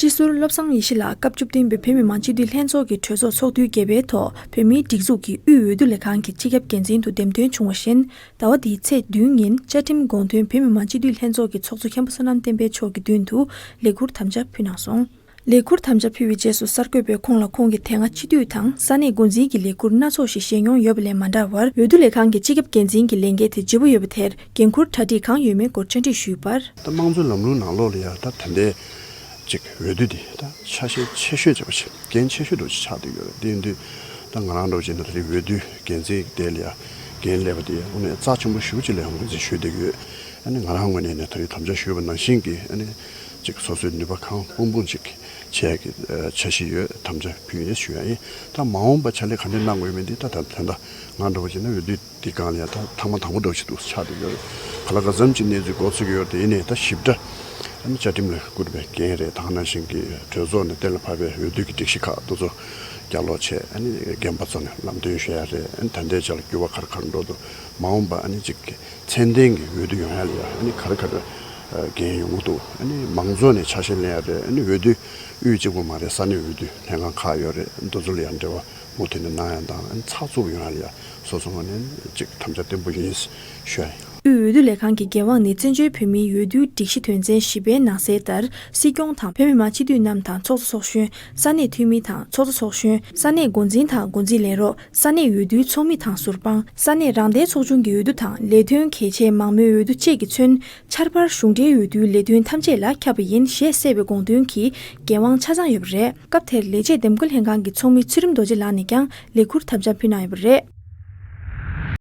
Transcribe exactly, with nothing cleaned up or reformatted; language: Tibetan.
སྤྱི་ཟུར་བློ་བཟང་ཡེ་ཤེས་ལགས་སྐབས་བཅུ་བདུན་པའི་བོད་མི་མང་སྤྱི་འཐུས་ལྷན་ཚོགས་ཀྱི་གྲོས་ཚོགས་ཚོགས་དུས་བརྒྱད་པའི་ཐོག་བོད་མིའི་སྒྲིག་འཛུགས་ཀྱི་དབུས་འོས་བསྡུ་ལས་ཁང་གི་སྤྱི་ཁྱབ་འགན་འཛིན་དུ་འདེམས་ཐོན་བྱུང་བ་བཞིན། ཟླ་བ་འདིའི་ཚེས་བདུན་ཉིན་བཅའ་ཁྲིམས་དགོངས་དོན་བོད་མི་མང་སྤྱི་འཐུས་ལྷན་ཚོགས་ཀྱི་ཚོགས་གཙོ་མཁན་པོ་བསོད་ནམས་བསྟན་འཕེལ་མཆོག་གི་མདུན་དུ་ལས་འཁུར་དམ་བཅའ་ཕུལ་གནང་སོང་། ལས་འཁུར་དམ་བཅའ་ཕུལ་བའི་རྗེས་སུ་གསར་འགོད་པས་ཁོང་ལ་ཁོང་གི་དེ་སྔ་སྤྱི་འཐུས་དང་ས་གནས་འགོ་འཛིན་གྱི་ལས་འཁུར་སྣ་ཚོགས་ཤིག་བཞེས་མྱོང་ཡོད་པ་ལས་མ་འདྲ་བར། འོས་བསྡུ་ལས་ཁང་གི་སྤྱི་ཁྱབ་འགན་འཛིན་གྱི་ལས་འགན་དེ་ལྗིད་པོ་ཡོད་པ་དེར་འགན་འཁུར་གྲ་སྒྲིག་གང་ཡོད་མེད་སྐོར་བཅར་འདྲི་ཞུས་པར། ད་དམངས་གཙོའི་ལམ་ལུགས་ནང་ལོགས་ལ་ཡང་ད་ད་ལྟའི་ཅིག་འོས་བསྡུ་འདི་ད་ཆ་ཤས་ཆེ་ཤོས་བྱས་པ་ཞིག་འགན་ཆེ་ཤོས་འདྲ་ཅིག་ཆགས་བསྡད་ཡོད་རེད། དེ་ཡིན་དུས་ད་ང་རང་འདྲ་བྱས་ན་ད་རེས་འོས་བསྡུ་འགན་འཛིན་དེ་ལ་ཡང་འགན་སླེབས་པ་དེ་དངོས་གནས་རྩ་ཆེན་པོ་ཞེ་པོ་ཅིག་ལ་ཡང་ངོས་འཛིན་ཞུས་བསྡད་ཡོད། ཨ་ནི་ང་རང་ངོས་ནས་ནས་ད་རེས་དམ་བཅའ་ཞུས་པ་ནང་བཞིན་གྱི་ཨ་ནི་ཅིག་སོ་སོའི་ནུས་པ་གང་སྤུངས་སྤུངས་ཅིག་བྱས་ཀྱི་འཆར་གཞི་ཡོད། དམ་བཅའ་ཕུལ་ཡིན་ཞུ་ཡ་ཡིན། ད་མ་འོངས་པ་ཕྱག་ལས་ག་འདྲ་གནང་དགོས་མིན་འདི་ད་ད་ད་ད་ང་འདྲ་བོ་བྱས་ན་འོས་བསྡུ་འདི་སྒང་ལ་ཡང་ད་ཐེངས་མ་དང་པོ་འདྲ་བོ་ཞིག་འདུག་ཆགས་བསྡད་ཡོད། ག་ལ་ག་ཙམ་གྱི་གནས་ཚུལ་འགོ་ཚུགས་ཀྱི་ཡོད་རེད། དེ་ཡིན་ནའི་ད་ཞིབ་ཕྲ་ཨ་ནི་བཅའ་ཁྲིམས་ལ་བཀུར་བའི་འགན་རེད། ད་ག་ནང་བཞིན་གྱི་གྲོས་ཚོགས་ནས་གཏན་ལ་ཕབ་པའི་འོས་བསྡུ་གི་སྒྲིག་གཞི་ཁག་དེ་ཚོ་བསྐྱར་ཀློག་བྱས། ཨ་ནི་རྒན་པ་ཚོ་ནས་ལམ་སྟོན་ཞུ་ཡ་རེད། ཨ་ནི་ད་ལྟའི་ཆ་ལ་འགྱུར་བ་ག་རེ་ག་རེ་འགྲོ་འདུག་མ་འོངས་པ་ཨ་ནི་ཅིག་ཚད་ལྡན་གྱི་འོས་བསྡུ་ཡོང་ཡ་ལ་ཡ་ཨ་ནི་ག་རེ་ག་རེ་འགན་ཡོང་གི་འདུག་ཨ་ནི་མང་ཚོགས་ནས་ཆ་ཤས་ལེན་ཡ་རེད། ཨ་ནི་འོས་བསྡུ་དབུས་གཅིག་པུ་མ་རེད། ས་གནས་འོས་བསྡུ་ལྷན་ཁང་ཁག་ཡོད་རེད། འདི་ཚོ་ལ་ཡང་འབྲེལ་བ་མུ་མཐུད་ནས་གནང་ཡ་དང་ཨ་ནི་ཚགས་ཚུད་པོ་ཡོང་ཡ་ལ་ཡ་སོ་སོ་ངོས་ནས་ཅིག་དམ་བཅའ་བརྟན་པོ་ཡིན་ཞུ་ཡ་ཡིན། དབུས་འོས་བསྡུ་ལས་ཁང་གི་འགན་དབང་ནི་བཙན་བྱོལ་བོད་མིའི་འོས་བསྡུའི་སྒྲིག་གཞི་དོན་ཚན་བཞི་པའི་ནང་གསལ་ལྟར། སྲིད་སྐྱོང་དང་བོད་མི་མང་སྤྱི་འཐུས་རྣམས་དང་ཚོགས་གཙོ་ཚོགས་གཞོན། ས་གནས་འཐུས་མི་དང་ཚོགས་གཙོ་ཚོགས་གཞོན། ས་གནས་འགོ་འཛིན་དང་འགོ་འཛིན་ལས་རོགས། ས་གནས་འོས་བསྡུའི་ཚོགས་མི་དང་ཟུར་དཔང་། ས་གནས་རང་བདེན་ཚོགས་ཆུང་གི་འོས་བསྡུ་དང་ལས་དོན་གལ་ཆེའི་མང་མོས་འོས་བསྡུ་བཅས་ཀྱིས་མཚོན། ཆར་པར་གཞུང་འབྲེལ་འོས་བསྡུའི་ལས་དོན་ཐམས་ཅད་ལ་ཁྱབ་པ་ཡིན་ཞེས་གསལ་བའི་དགོངས་དོན་གྱི་འགན་དབང་ཆ་ཚང་ཡོད་པ་རེད། སྐབས་དེར་ལས་བྱེད་འདེམས་བསྐོ་ལྷན་ཁང་གི་ཚོགས་མི་ཚུལ་ཁྲིམས་རྡོ་རྗེ་ལགས་ནས་ཀྱང་ལས་འཁུར་དམ་བཅའ་ཕུལ་གནང་ཡོད་པ་རེད།